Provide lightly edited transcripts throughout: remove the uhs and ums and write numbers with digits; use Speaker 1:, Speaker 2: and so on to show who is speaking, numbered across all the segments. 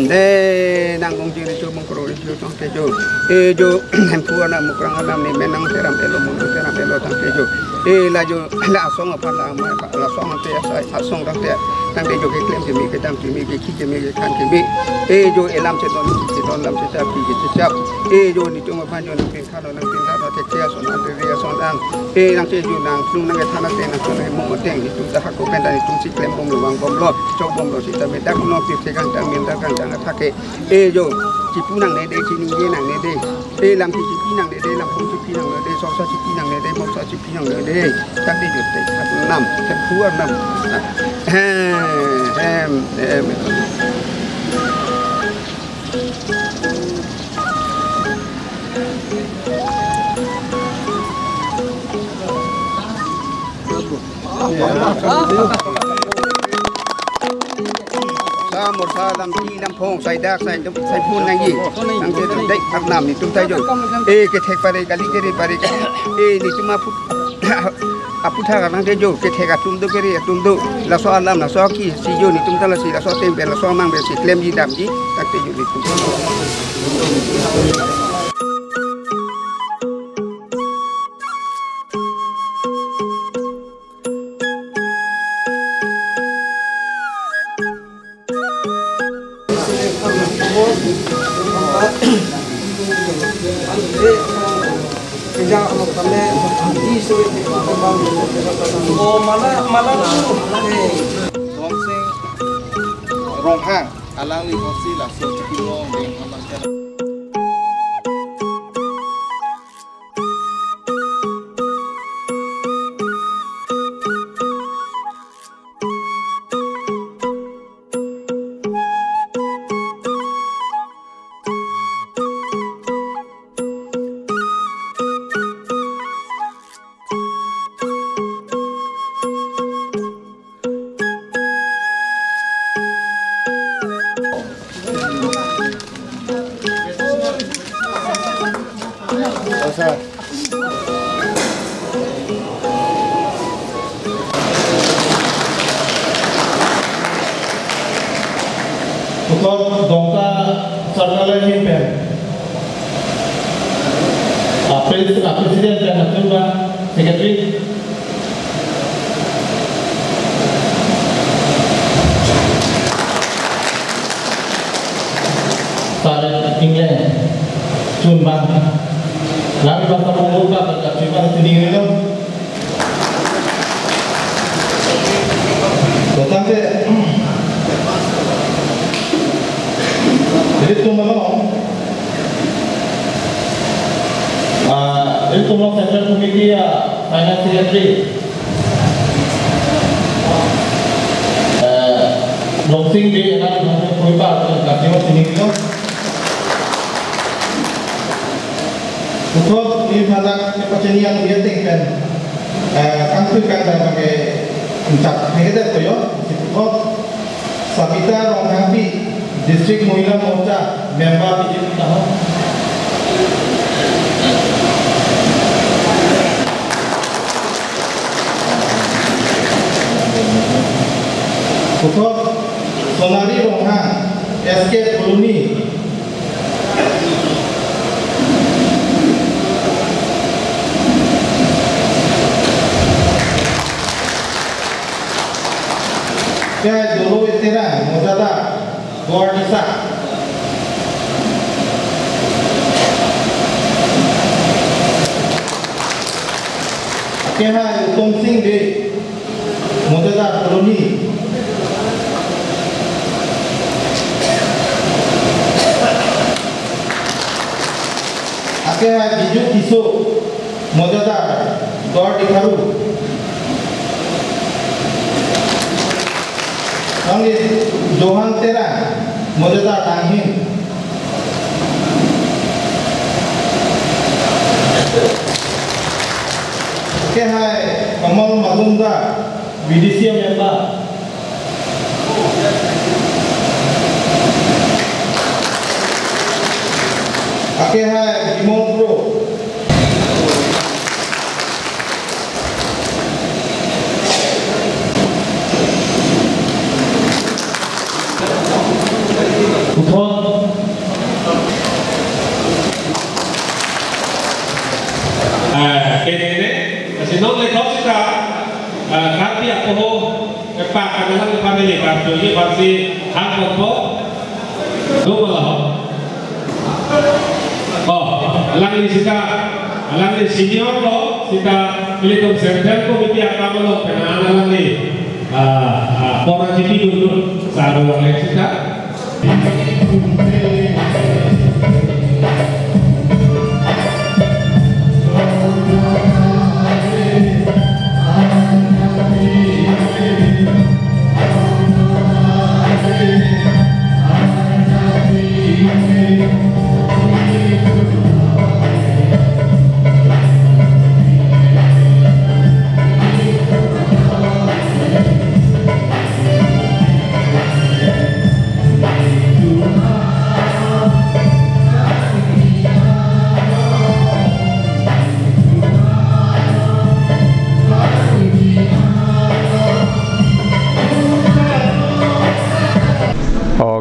Speaker 1: De nang gong ji chu mong kro chu tong te chu e jo hem pu na mo krang nam ni men nang teram elo mong teram elo tang te chu e la jo la song pa la ma la song te sa song tang te tang te jo ke klem ke mi ke tam ke mi ke ki ke mi ke khan ke mi e jo elam che ton che ton lam che cha pi ke che chap e jo ni tu ma phan jo nang pin kha no nang pin kha no te ke so nang te ria so nang e nang che ju nang nung nang ke thana te nang nang mo teng ni tu ta ha ko pen ta ni tu si klem bom lo wang bom lo chok bom lo si ta me dak no pi se kan ta min ta kan ta thake e jo chi pu nang ne de chi ni ye nang ne de e lam chi pi nang ne de lam phong chi pi nang ne de so sa chi pi nang ne de mo sa chi pi nang ne de ta de ju te khat nam te phu nam hem hem sa một sa làm chi làm phong sai đak sai sai phun nang gì nang thế đấy thằng nam thì chúng ta rồi ê cái thek pare cái cái pare cái ê ni chúng ma phút aputha ka nang te jo ke theka tum do ke ri tum do la so alam la so ki si jo ni tum ta la si la so tem be la so mang be si klem ji dam ji tak te jo ni tum
Speaker 2: Oh, malah malah Longsing Ronghang alang li kosi la so chipilong deng hamang kala
Speaker 3: Presiden dan Ketua Sekretari Sare England Chunbang Lami bahasa Mongol ka terima sini itu.
Speaker 2: Datang ke jadi tumalong
Speaker 3: jadi tumlong Central Committee Finance Secretary Longsing di anak koiba kasih sini itu.
Speaker 2: Untuk di mana kepacenian dia tinggal kangkui kang pakai ucap kita koyo untuk Sabita Ronghangpi District Mohila Morcha member BJP tahu. Untuk Sonari Ronghang SK Koloni Kaya dulu itira Mojada Gordisa Kaya Uttam Singh De Mojada Koloni Kaya Biju Kiso Mojada Gordikaru Johan Tera Mojada Tanghin Kaya Kamal Mazumdar
Speaker 3: BDC member
Speaker 2: Kaya Bimal Pro
Speaker 4: Kene sinong le khop sita Karbi apoho pa kanalang family kartu ni parsi hang po do la oh lang ni sita alang ni senior lo sita militum central committee akamalo penana lang ni porajiti dulu saru lang sita.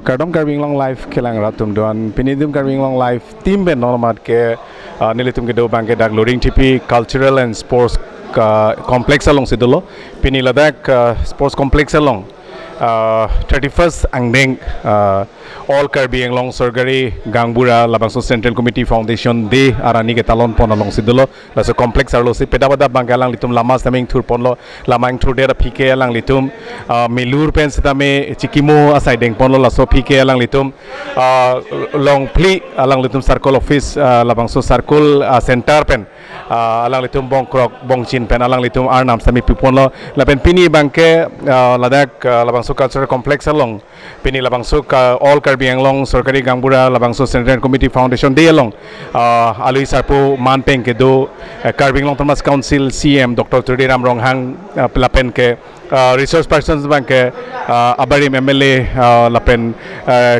Speaker 5: Kardom Karbi Anglong live kelang ratum doan pinidum Karbi Anglong live team ben normat ke nilitum ke do bangke dak loading TP cultural and sports complex along sidulo pini Ladakh sports complex along 31st angdeng all Karbi Anglong Sarkari Gangbura Labangso Central Committee Foundation de arani ke talon pon along sidulo laso complex arlo si pedabada bangkalang litum lamas taming thur ponlo lamang thur dera phike alang litum milur pen sitame chikimo asai deng ponlo laso phike alang litum long pli alang litum circle office Labangso circle center pen alang litum bongkrok bongchin pen alang litum arnam sami piponlo lapen pini bangke Ladakh Labangso Cultural Complex along pini Labangso all Karbi Anglong Sarkari Gangbura Labangso Central Committee Foundation de along alui sarpo manpeng ke do Karbi Anglong Autonomous Council CM Dr. Tudiram Ronghang lapen ke resource persons bangke Abarim MLA lapen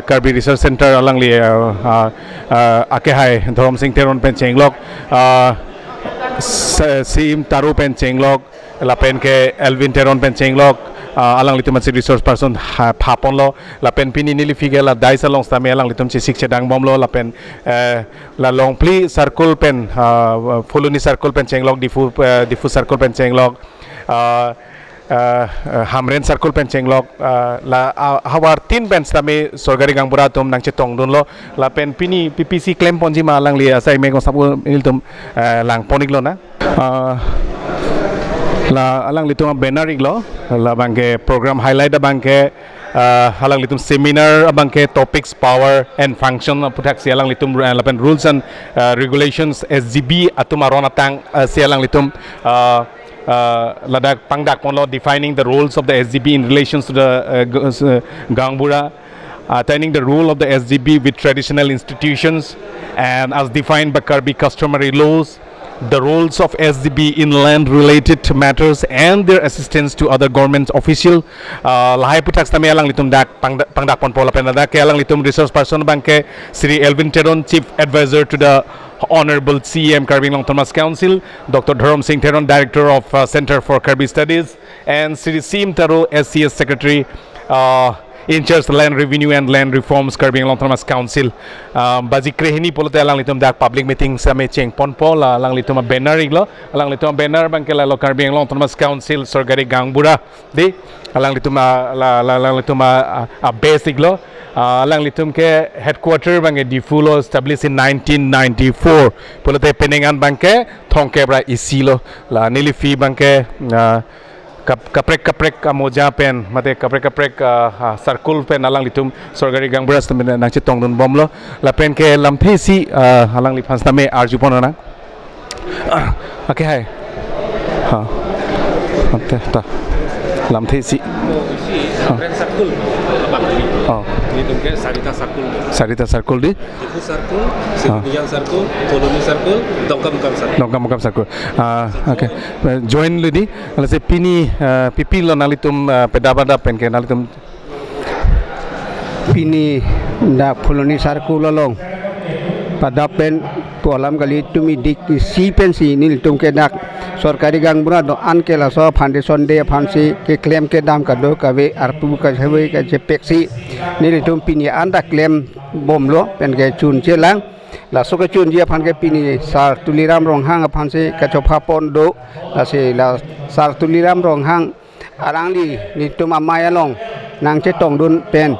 Speaker 5: Karbi Research Center alang li akehai Dharam Singh Teron pen chenglok Sim Taru pen chenglok lapen ke Elvin Teron pen chenglok alang litum si resource person phapon lo lapen pini nili fige la dai salong stame alang litum chi sikche dang bom lo lapen la long pli circle pen fuluni circle pen chenglok difu difu circle pen chenglok Hamren circle pen chenglok la hawar tin pen stame Sarkari Gangbura tum nang che tongdun lo lapen pini PPC claim ponji ma alang li asai me ko sabu nil tum lang ponik lo na la alang litum banner iglo la bangke program highlight bangke alang litum seminar bangke topics power and function putak si alang litum lapen rules and regulations SGB atum aron atang si alang litum Ladakh pangdak ponlo defining the roles of the SGB in relations to the Gangbura, attaining the role of the SGB with traditional institutions and as defined by Karbi customary laws, the roles of SGB in land related matters and their assistance to other government official. Lahai putak stame alang litum dak pangdak pon pola penada ke alang litum resource person bangke Sri Elvin Teron, Chief Advisor to the Honorable CM Karbi Anglong Autonomous Council, Dr. Dharam Singh Teron, Director of Center for Karbi Studies, and Sri Sim Taro, SCS Secretary in charge Land Revenue and Land Reforms Karbi Anglong Autonomous Council. Baji krehini polote alang litum dak public meeting same cheng pon pol alang litum banner iglo alang litum banner bangke la Karbi Anglong Autonomous Council Sarkari Gangbura di alang litum alang litum a base iglo alang litum ke headquarter bangke Difulo established in 1994 polote penengan bangke thongke bra isilo la nili fi bangke kaprek kaprek moja pen mate kaprek kaprek circle pen alang litum Sarkari Gangbura nang che tongdun bomlo la pen ke lamthe si alang li phans name arju pon na okay hai ha ante ta lamthe si
Speaker 4: circle oh litum ke sarita circle
Speaker 5: sarita circle di
Speaker 4: Difu circle Sinian circle Koloni circle Dongkamukam circle
Speaker 5: Dongkamukam circle okay join ludi alase pini pipi lo nalitum pedabada pen ke nalitum
Speaker 1: pini da Koloni circle lolong padapen polam gali tumi dik si pen si nil tum ke dak Sarkari Gangbura do an ke laso foundation de fansi ke claim ke dam ka do ka ve arpu ka hewe ka je peksi nil tum pini an da claim bom lo pen ke chun che lang la so ke chun ji phan ke pini sar Tuliram Ronghang phan se ka chopha pon do la se la sar Tuliram Ronghang arang li ni tum amai along nang che tong dun pen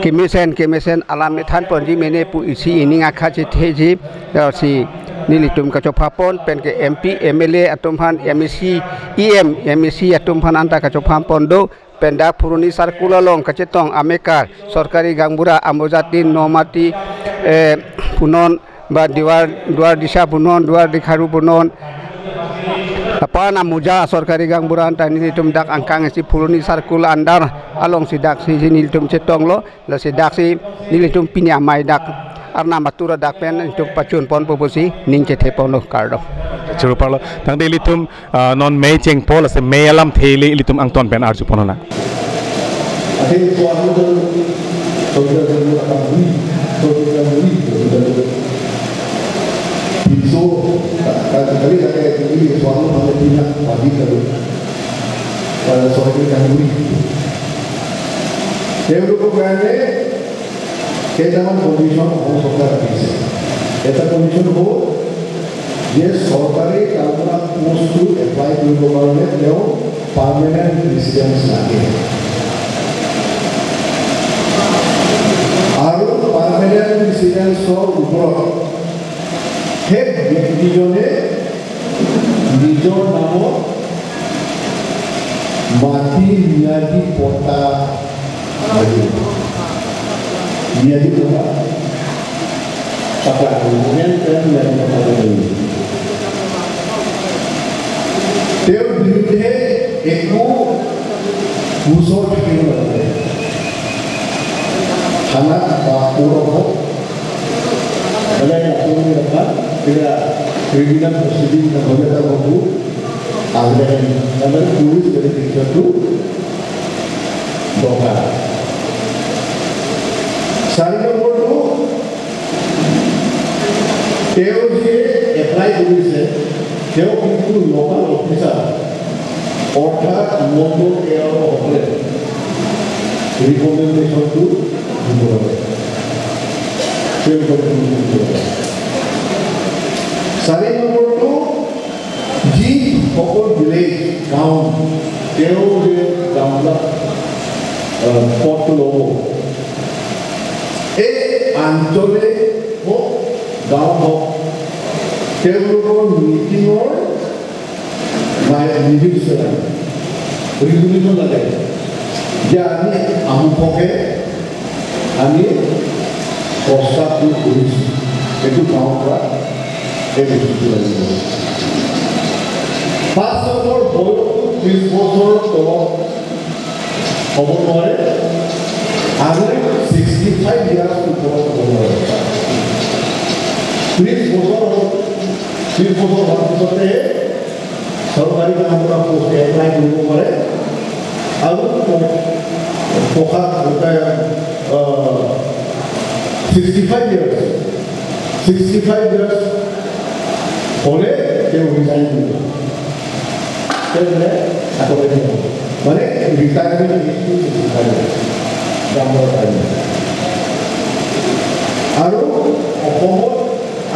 Speaker 1: kimisen alam ni than pon ji mene pu isi ini nga kha che the ji la si nilitum kachopha pon pen ke MP MLA atum phan MEC EM MEC atum phan anta kachopha pon do penda puruni circular long kachetong amekar sarkari gangbura amojati nomati punon ba diwar duar disha punon duar dikharu punon apa namuja sarkari gangbura anta nilitum dak angkang si puruni circular andar along si dak si nilitum chetong lo la si dak si nilitum pinya mai dak arna matura dak pen untuk pacun pon popusi ning che thepon lo kardo
Speaker 5: churu parlo tangde litum non mei cheng pol ase mei alam thele litum angton pen arju ponona
Speaker 6: ate tuanu do to do ka wi to do wi do piso ka kali ka ke tuanu hame tina pagi ka do para sohri ka wi তেওঁলোকৰ কাৰণে কেইটামান condition Assam চৰকাৰে দিছে। এটা condition হ'ল যে চৰকাৰী কামৰা পোষ্টটো এপ্লাই কৰিবৰ কাৰণে তেওঁ পাৰ্মানেণ্ট ৰেচিডেঞ্চ লাগে আৰু পাৰ্মানেণ্ট ৰেচিডেঞ্চৰ ওপৰত সেই ব্যক্তিজনে নিজৰ নামত মাটি ম্যাদী পট্টা লাগিব। ম্যাদী পট্টা ম্যাদী পট্টা লাগিব। তেওঁৰ বিৰুদ্ধে একো গোচৰ থাকিব নালাগে, থানাত বা কোৰ্টত হওক, বেলেগ আঁচনি ৰখা তেতিয়া ক্ৰিমিনেল প্ৰচিডিং নহ'লে তাৰ বহু আগবাঢ়ে, তাৰমানে পুলিচ ভেৰিফিকেশ্যনটো দৰকাৰ। চাৰি নম্বৰটো, তেওঁ যে এপ্লাই কৰিছে তেওঁ কিন্তু লোকেল অফিচাৰ অৰ্থাৎ মণ্ডল এআৰঅ'সকলে ৰিকমেণ্ডেশ্যনটো দিব লাগে। চাৰি নম্বৰটো, যিসকল ভিলেজ গাঁও তেওঁ যে গাঁওবিলাক পদটো ল'ব, এই আঞ্চলিক হওক গাঁও হওক তেওঁলোকৰ মিটিঙৰ লাগে, ৰিজলিউশ্যন লাগে যে আমি আমুককে আমি প্ৰস্তাৱটো কৰিছোঁ, এইটো গাঁৱৰ পৰা এই বস্তুটো লাগিব। পাঁচ নম্বৰ, বয়সটো 30 বছৰৰ তলত হ'ব নোৱাৰে আৰু 65 ইয়াৰ্ছ ওপৰত হ'ব নোৱাৰে। 30 বছৰ 30 বছৰ হোৱাৰ পিছতে চৰকাৰী কাম কৰা পোষ্ট এপ্লাই কৰিব পাৰে আৰু 65 ইয়াৰ্ছ হ'লে তেওঁ ৰিজাইন দিব, তেওঁ মানে চাকৰি দিব, মানে ৰিটায়াৰমেণ্ট এইজটো 65 ইয়াৰ্ছ গাঁৱৰ কাৰণে। আৰু অসমত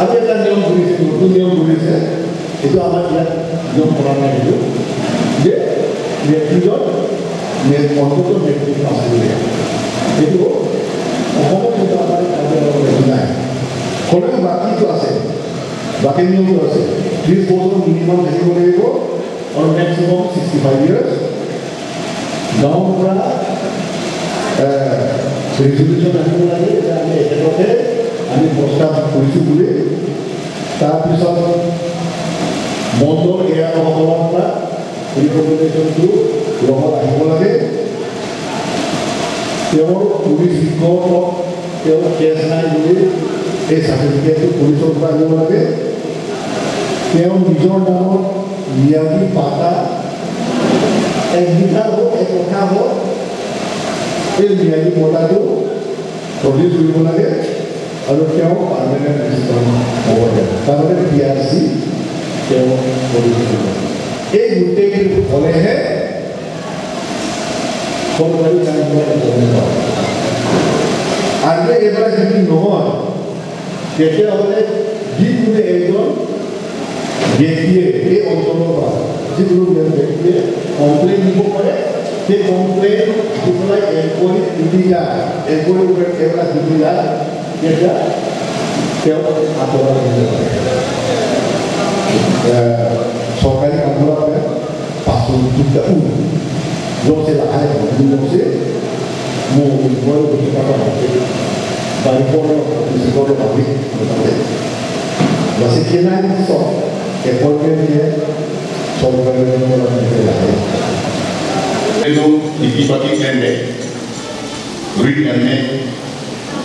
Speaker 6: আৰু এটা নিয়ম কৰিছে, নতুন নিয়ম কৰিছে, এইটো আমাৰ ইয়াত নিয়ম কৰা নাই, এইটো যে ব্যক্তিজন অন্ততঃ মেট্ৰিক পাছ কৰিলে, এইটো অসমত কিন্তু আমাৰ কাৰ্যালয়ত নাই, হ'লেও বাকীটো আছে, বাকী নিয়মটো আছে। 30 বছৰ মিনিমাম থাকিব লাগিব আৰু মেক্সিমাম 65 ইয়াৰ্ছ। গাঁৱৰ পৰা ৰিজলিউশ্যন আহিব লাগে যে আমি একেলগে আমি প্ৰস্তাৱ কৰিছোঁ বুলি। তাৰপিছত মণ্ডল এআৰঅ'সকলৰ পৰা ৰিকমেণ্ডেশ্যনটো লগত আহিব লাগে। তেওঁৰ পুলিচ ৰিকৰ্ডত তেওঁৰ কেছ নাই বুলি এই চাৰ্টিফিকেটটো পুলিচৰ পৰা আহিব লাগে। তেওঁ নিজৰ নামত ম্যাদী পাতা 1 বিঘা হওক 1 কঠা হওক এই ম্যাদী পট্টাটো প্ৰডিউচ কৰিব লাগে আৰু তেওঁ পাৰ্মানেণ্ট ৰেজিষ্টাৰ হ'ব লাগে, তাৰমানে PRC তেওঁ প্ৰডিউচ কৰিব লাগে। এই গোটেইখিনি হ'লেহে চৰকাৰী কাম কৰা। আৰু এইবিলাক যদি নহয় তেতিয়াহ'লে যিকোনো এজন ব্যক্তিয়ে এই অঞ্চলৰ পৰা যিকোনো ব্যক্তিয়ে কমপ্লেইন দিব পাৰে। সেই কমপ্লেইন দি পেলাই এনকুৱাৰী যদি যায়, এনকুৱাৰী এইবিলাক যদি যায়, তেতিয়া তেওঁক আঁতৰাই দিব পাৰে। চৰকাৰী কামবোৰৰ বাবে পাঁচশো জছে লাহে জছে মই এপইণ্টমেণ্ট দিয়ে চৰকাৰী লাহে
Speaker 7: itu dibagi pendek, read and make,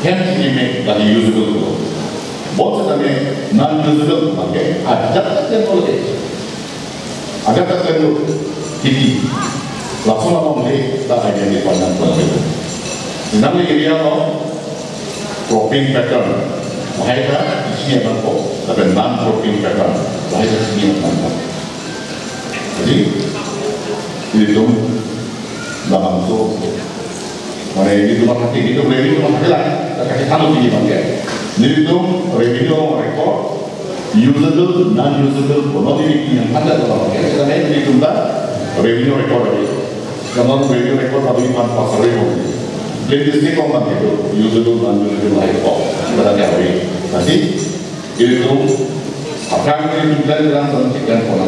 Speaker 7: can make lagi usable. Both kami non usable pakai, ada teknologi, ada teknologi tinggi. Langsung apa boleh tak identify dan itu. Namanya area of cropping pattern, mereka isinya mampu, tapi non cropping pattern, mereka isinya mampu. Jadi itu langsung মানে এই তোমার থাকে কিন্তু revenue তোমার থাকে না তাকে ভালো দিয়ে মানে নির্দিষ্ট revenue record usable non usable কোনো দিন কি হাতে তো লাগে সেখানে এই তোমরা রেভিনিউ রেকর্ড আছে যেমন রেভিনিউ রেকর্ড পাবি পাঁচ পাঁচ রেভিনিউ প্লেলিস্টে কম মানে ইউজেবল নন ইউজেবল রেকর্ড সেটা দেওয়া হবে। আসি এরকম আপনার তোমরা জান জান কোন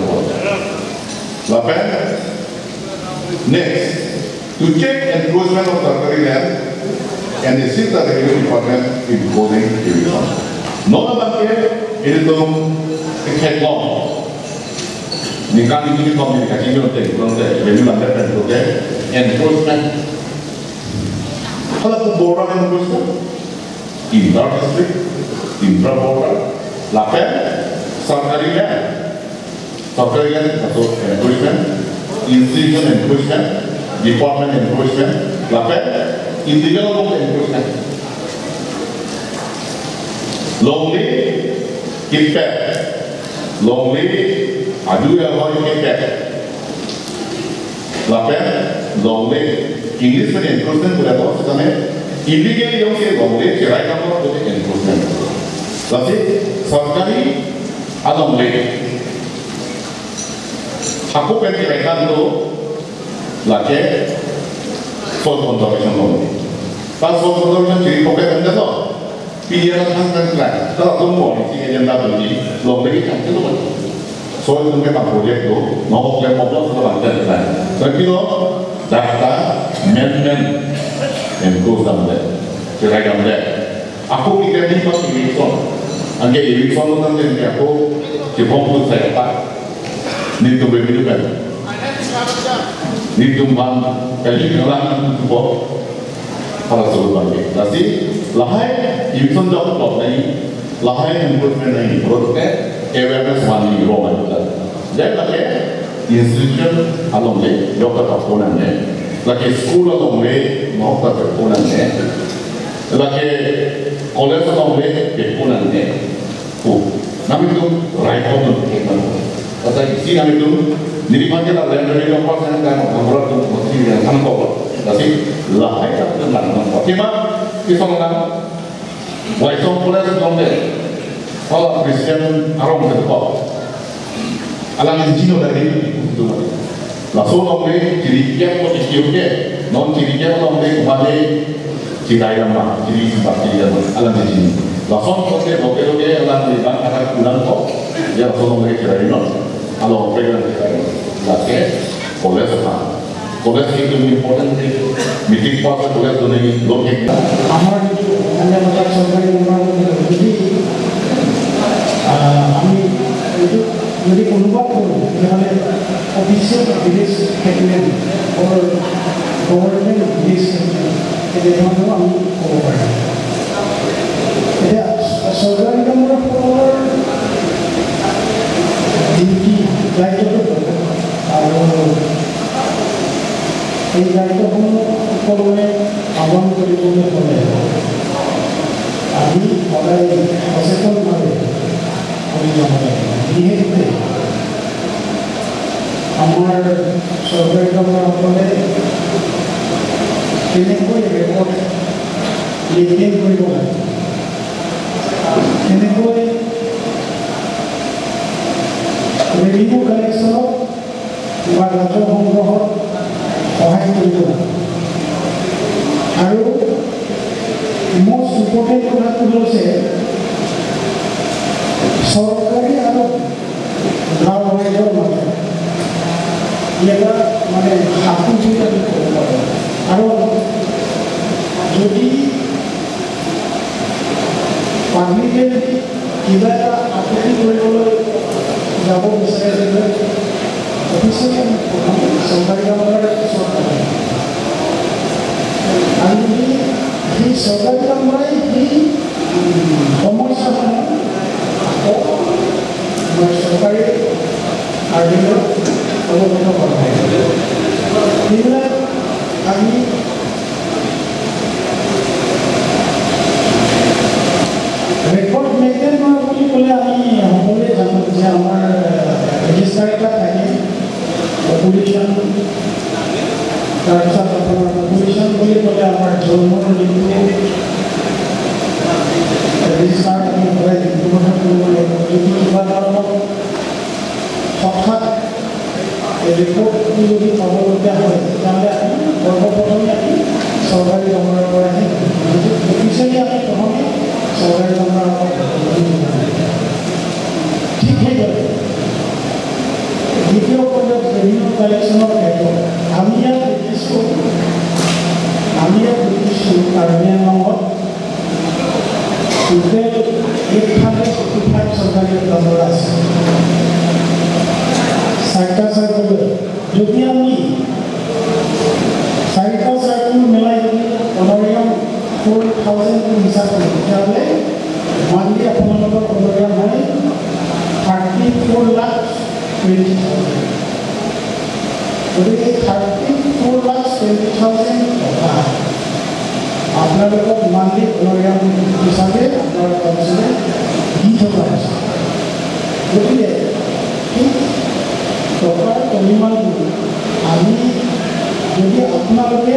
Speaker 7: লাপেন। Next, to check encroachment of Sarkari land and assist the revenue department in closing eviction. Not about it is the headlong. Nikani ni communication revenue under encroachment. Kalau border encroachment, intra district, intra border, lapen Sarkari land, Sarkari land atau encroachment, institution encroachment, department encroachment, lapen individual encroachment. Lonely impact, lonely adu yang impact. Lapen lonely English में encroachment बोला तो उसमें illegally yang से lonely cerai kamu तो encroachment. Tapi सरकारी alongle aku pengen mereka itu lagi soal conservation loh. Pas soal conservation jadi pokoknya kan itu, pilihan kan kan. Kalau tunggu nih sih yang tak beli, long lagi kan itu kan. Soal itu memang proyek itu, nomor klaim mobil sudah ada kan. Tapi itu data men enclose damle, cerai damle. Aku pikir ni pas eviction, angke eviction itu kan jadi aku cipong saya tak. Nito revenue kan, nito bang kali orang itu boh, para sebut bangke. Tapi lahai eviction job top nahi, lahai encroachment nahi, produknya awareness mani roman itu. Jadi lagi institution along le, doktor kaponan le, lagi school along le, doktor kaponan le, lagi college along le, kaponan le. Oh, nami itu right on tu. Kata isi kami itu dirimannya lah land revenue apa saya kan ngobrol tuh mesti yang sama kok. Tapi lah itu tentang apa? Cuma kisah Waisong police dong deh. Kalau Christian arong terkop. Alang Cina dari itu. Langsung dong deh ciri yang mau dicium ke, non ciri yang dong deh kembali cirai lama, ciri sebab ciri lama, alang Cina. Langsung dong deh oke oke alang di bang anak pulang kok, ya langsung dong deh cirai non. Kalau pegang lagi, college apa? College itu important meeting pas college tu ni logik.
Speaker 8: আমার সরকারি যদি আমি যদি অনুবাদ কৰোঁ তেতিয়াহ'লে official village settlement or government village তেনেধৰণেও আমি ক'ব পাৰিম। এতিয়া চৰকাৰী গাঁওবুঢ়াসকলৰ ডিউটি দায়িত্বটো আৰু এই দায়িত্বসমূহ সকলোৱে পালন কৰিবলৈ হ'লে আমি সদায় সচেতনভাৱে কৰি যাব লাগিব। বিশেষকৈ আমাৰ চৰকাৰী গাঁওবুঢ়াসকলে কেনেকৈ ৰেকৰ্ড মেইনটেইন কৰিব লাগে, এনেকৈ ৰেভিনিউ কালেকশ্যনত বা ৰাজহ সংগ্ৰহত সহায় কৰিব লাগে। আৰু মষ্ট ইম্পৰ্টেণ্ট কথাটো হৈছে চৰকাৰী আৰু গাঁও ৰাইজৰ মাজত এটা মানে সাঁকো বুলি আমি ক'ব পাৰোঁ। আৰু যদি পাব্লিকে যদি কিবা এটা আপত্তি কৰিবলৈ যাব বিচাৰে তেন্তে অফিচতে আমি প্ৰথমে চৰকাৰী কামৰ ওচৰত আৰু যদি সেই চৰকাৰী কামৰাই সেই সমস্যাসমূহ আকৌ চৰকাৰী কাৰ্যালয়ত অৱগত কৰা হয়। সেইবিলাক আমি ৰেকৰ্ড মেইনটেইন কৰা বুলি ক'লে আমি সকলোৱে জানো যে আমাৰ ৰেজিষ্টাৰ এটা থাকে পপুলেশ্যন, তাৰপিছত আপোনাৰ পপুলেশ্যন বুলি ক'লে আমাৰ জন্মৰ যিটো ৰেজিষ্টাৰ আমি সদায় যিটো কথা কৰিব লাগিব। যদি কিবা কাৰণত হঠাৎ ৰিপৰ্টটো যদি পাবলগীয়া হয় তেতিয়াহ'লে আমি সৰ্বপ্ৰথমে আমি চৰকাৰী কামৰাৰ পৰাহে অফিচিয়েলি আমি প্ৰথমে চৰকাৰী কামৰাৰ ঠিক সেইদৰে দ্বিতীয় পৰ্যায়ত ৰেভিনিউ কালেকশ্যনৰ ক্ষেত্ৰত আমি ইয়াত দেখিছোঁ কাৰ্বি আংলঙত টোটেল 855 চৰকাৰী কামৰা আছে, চাৰিটা চাৰ্কুল। যদি আমি চাৰিটা চাৰ্কুল মিলাই যদি অনৰিয়াম 4000 হিচাপ কৰোঁ তেতিয়াহ'লে মান্থলি আপোনালোকৰ অনৰিয়াম হয় 34,20,000। গতিকে 34,20,000 টকা আপোনালোকক মান্থলি অনৰিয়াম হিচাপে আপোনাৰ কাউন্সিলে দি থকা হৈছে। গতিকে সেই টকাৰ পৰিমাণটো আমি যদি আপোনালোকে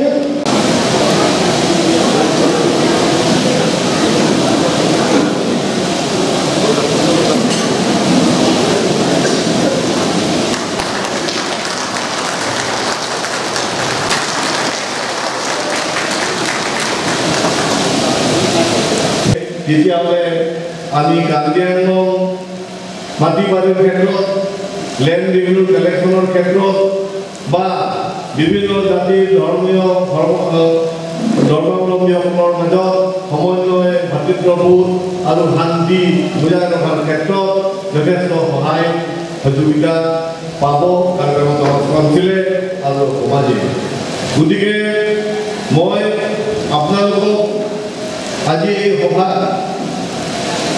Speaker 7: তেতিয়াহ'লে আমি কাৰ্বি আংলং মাটি বাৰীৰ ক্ষেত্ৰত, লেণ্ড ৰেভিনিউ কালেকশ্যনৰ ক্ষেত্ৰত বা বিভিন্ন জাতিৰ ধৰ্মীয় ধৰ্মাৱলম্বীসকলৰ মাজত সমন্বয়, ভাতৃত্ববোধ আৰু শান্তি বজাই ৰখাৰ ক্ষেত্ৰত যথেষ্ট সহায় সহযোগিতা পাব কাৰ্বি আংলং কাউন্সিলে আৰু সমাজে। গতিকে মই আপোনালোকক আজি এই সভাত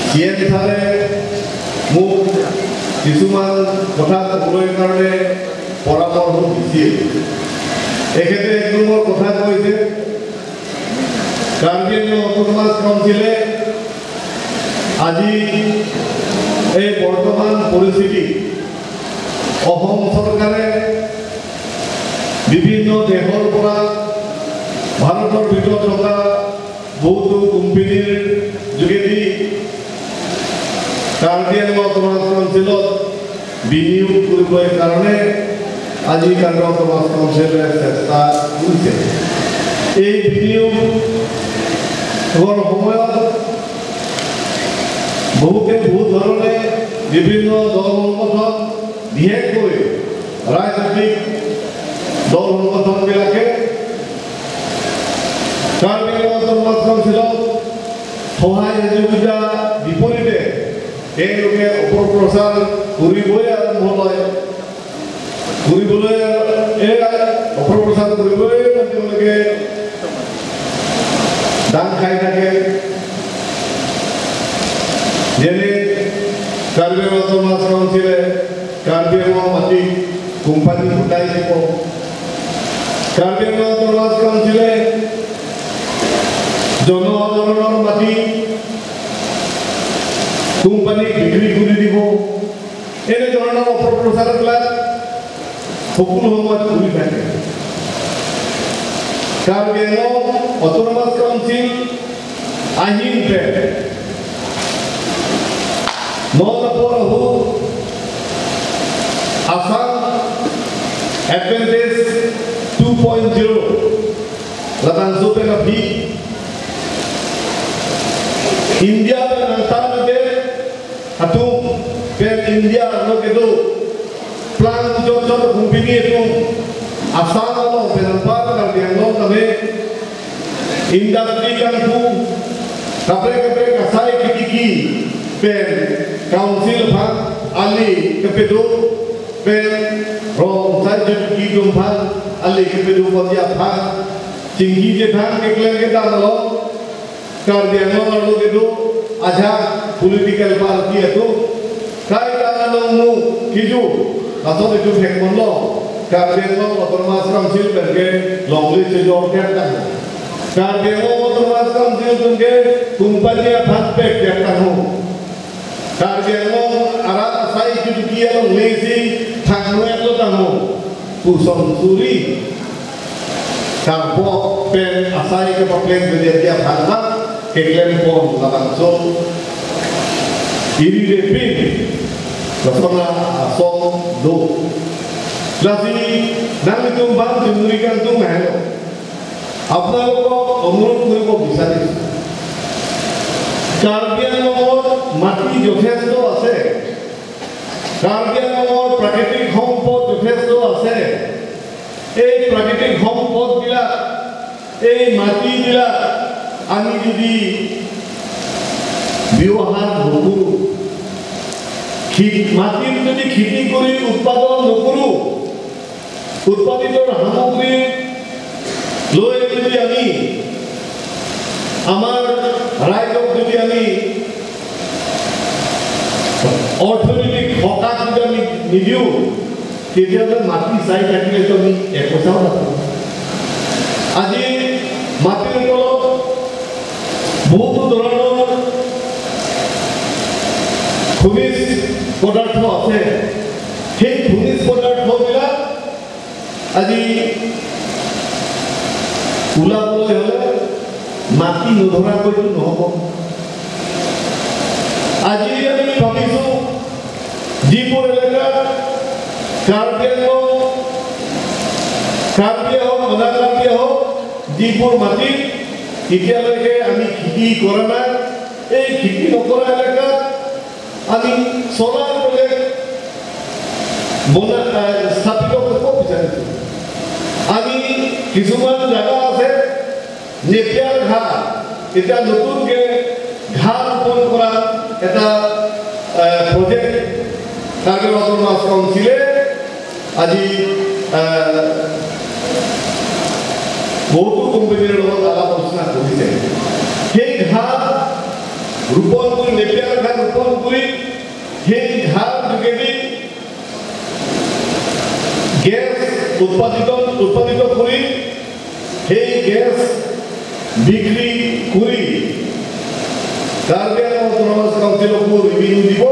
Speaker 7: চি এম ছাৰে মোক কিছুমান কথা ক'বলৈ কাৰণে পৰামৰ্শ দিছিল। তেখেতে এক নম্বৰ কথা কৈছে, কাৰ্বি আংলং অট'নমাছ কাউন্সিলে আজি এই বৰ্তমান পৰিস্থিতি অসম চৰকাৰে বিভিন্ন দেশৰ পৰা ভাৰতৰ ভিতৰত থকা বহুতো কোম্পানীৰ যোগেদি কাৰ্বি আংলং অট'নমাছ কাউন্সিলত বিনিয়োগ কৰিবৰ কাৰণে আজি কাৰ্বি আংলং অট'নমাছ কাউন্সিলে চেষ্টা কৰিছে। এই বিনিয়োগৰ সময়ত বহুতে বহুত ধৰণে বিভিন্ন দল সংগঠন, বিশেষকৈ ৰাজনৈতিক দল সংগঠনবিলাকে কাৰ্বি আংলং অট'নমাছ কাউন্সিলক সহায় সহযোগিতা বিপৰীতে তেওঁলোকে অপপ্ৰচাৰ কৰিবই আৰম্ভ লয়, কৰিবলৈ অপপ্ৰচাৰ কৰিবই তেওঁলোকে দান খাই থাকে। যেনে কাৰ্বি আংলং অট'নমাছ কাউন্সিলে কাৰ্বি আংলং মাটি কোম্পানী গোটাই দিব, কাৰ্বি আংলং অট'নমাছ কাউন্সিলে জনসাধাৰণৰ মাটি কোম্পানীক বিক্ৰী কৰি দিব, এনেধৰণৰ অপপ্ৰচাৰবিলাক সকলো সময়ত কৰি থাকে। কাৰ্বি আংলং অট'নমাছ কাউন্সিল আহিনতে
Speaker 2: No Assam Advantage 2.0 latang sopen abhi India pen angtan de atum pen India lo kedo plan jot jot company atum Assam lo pen angpan Karbi Anglong name industry kan pu kapre kapre kasai kiki pen council phang ali kepedo pen rong sai jut ki dum phang ali kepedo padia phang chingki je phang kekleng ke dan lo Karbi Anglong lo kedo aja political party eto kai dan lo mu kiju asol itu phek mon lo Karbi Anglong autonomous council pen ke longli se jor ke dan Karbi Anglong autonomous council pen ke company phang pek ke tan ho Karbi Anglong arat asai juduki along lesi thangwe lo tango puson suri kampo pen asai ke paklen bedia phangma keklen pon labangso iri de pin lasona asong do lasi nang tum bang jumurikan tum helo আপোনালোকক অনুৰোধ কৰিব বিচাৰিছো কাৰ্বি আংলঙত মাটি যথেষ্ট আছে, কাৰ্বি আংলঙৰ প্ৰাকৃতিক সম্পদ যথেষ্ট আছে। এই প্ৰাকৃতিক সম্পদবিলাক, এই মাটিবিলাক আমি যদি ব্যৱহাৰ নকৰোঁ, মাটিত যদি খেতি কৰি উৎপাদন নকৰোঁ, উৎপাদিত সামগ্ৰী লৈ যদি আমি আমাৰ ৰাইজক যদি আমি অৰ্থনৈতিক সকাহ যদি আমি নিদিওঁ, তেতিয়াহ'লে মাটি চাই থাকিলেতো আমি একপইচাও নাপাওঁ। আজি মাটিৰ তলত বহুতো ধৰণৰ খনিজ পদাৰ্থ আছে। সেই খনিজ পদাৰ্থবিলাক আজি ওলাবলৈ হ'লে মাটি নধৰাকৈতো নহ'ব। আজি আমি ভাবিছোঁ যিবোৰ এলেকাত কাৰ্বি আংলং, কাৰ্বিয়ে হওক, অনা কাৰ্বিয়ে হওক, যিবোৰ মাটিত এতিয়ালৈকে আমি খেতি কৰা নাই, এই খেতি নকৰা এলেকাত আমি চ'লাৰ প্ৰজেক্ট বনা স্থাপিত কৰিব বিচাৰিছোঁ। আমি কিছুমান জেগা আছে নেপিয়াৰ ঘাঁহ, এতিয়া নতুনকৈ ঘাঁহ ৰোপণ কৰা এটা প্ৰজেক্ট কাৰ্বি অট'নমাছ কাউন্সিলে আজি বহুতো কোম্পানীৰ লগত আলাপ আলোচনা কৰিছে। সেই ঘাঁহ ৰোপণ কৰি, নেপিয়াৰ ঘাঁহ ৰোপণ কৰি সেই ঘাঁহ যোগেদি গেছ উৎপাদিত কৰি সেই গেছ বিক্ৰী কৰি কাৰ্বি আংলং অট'নমাছ কাউন্সিলকো ৰিভিনিউ দিব।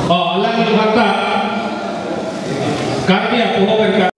Speaker 4: Oh, alang bata. Kami aku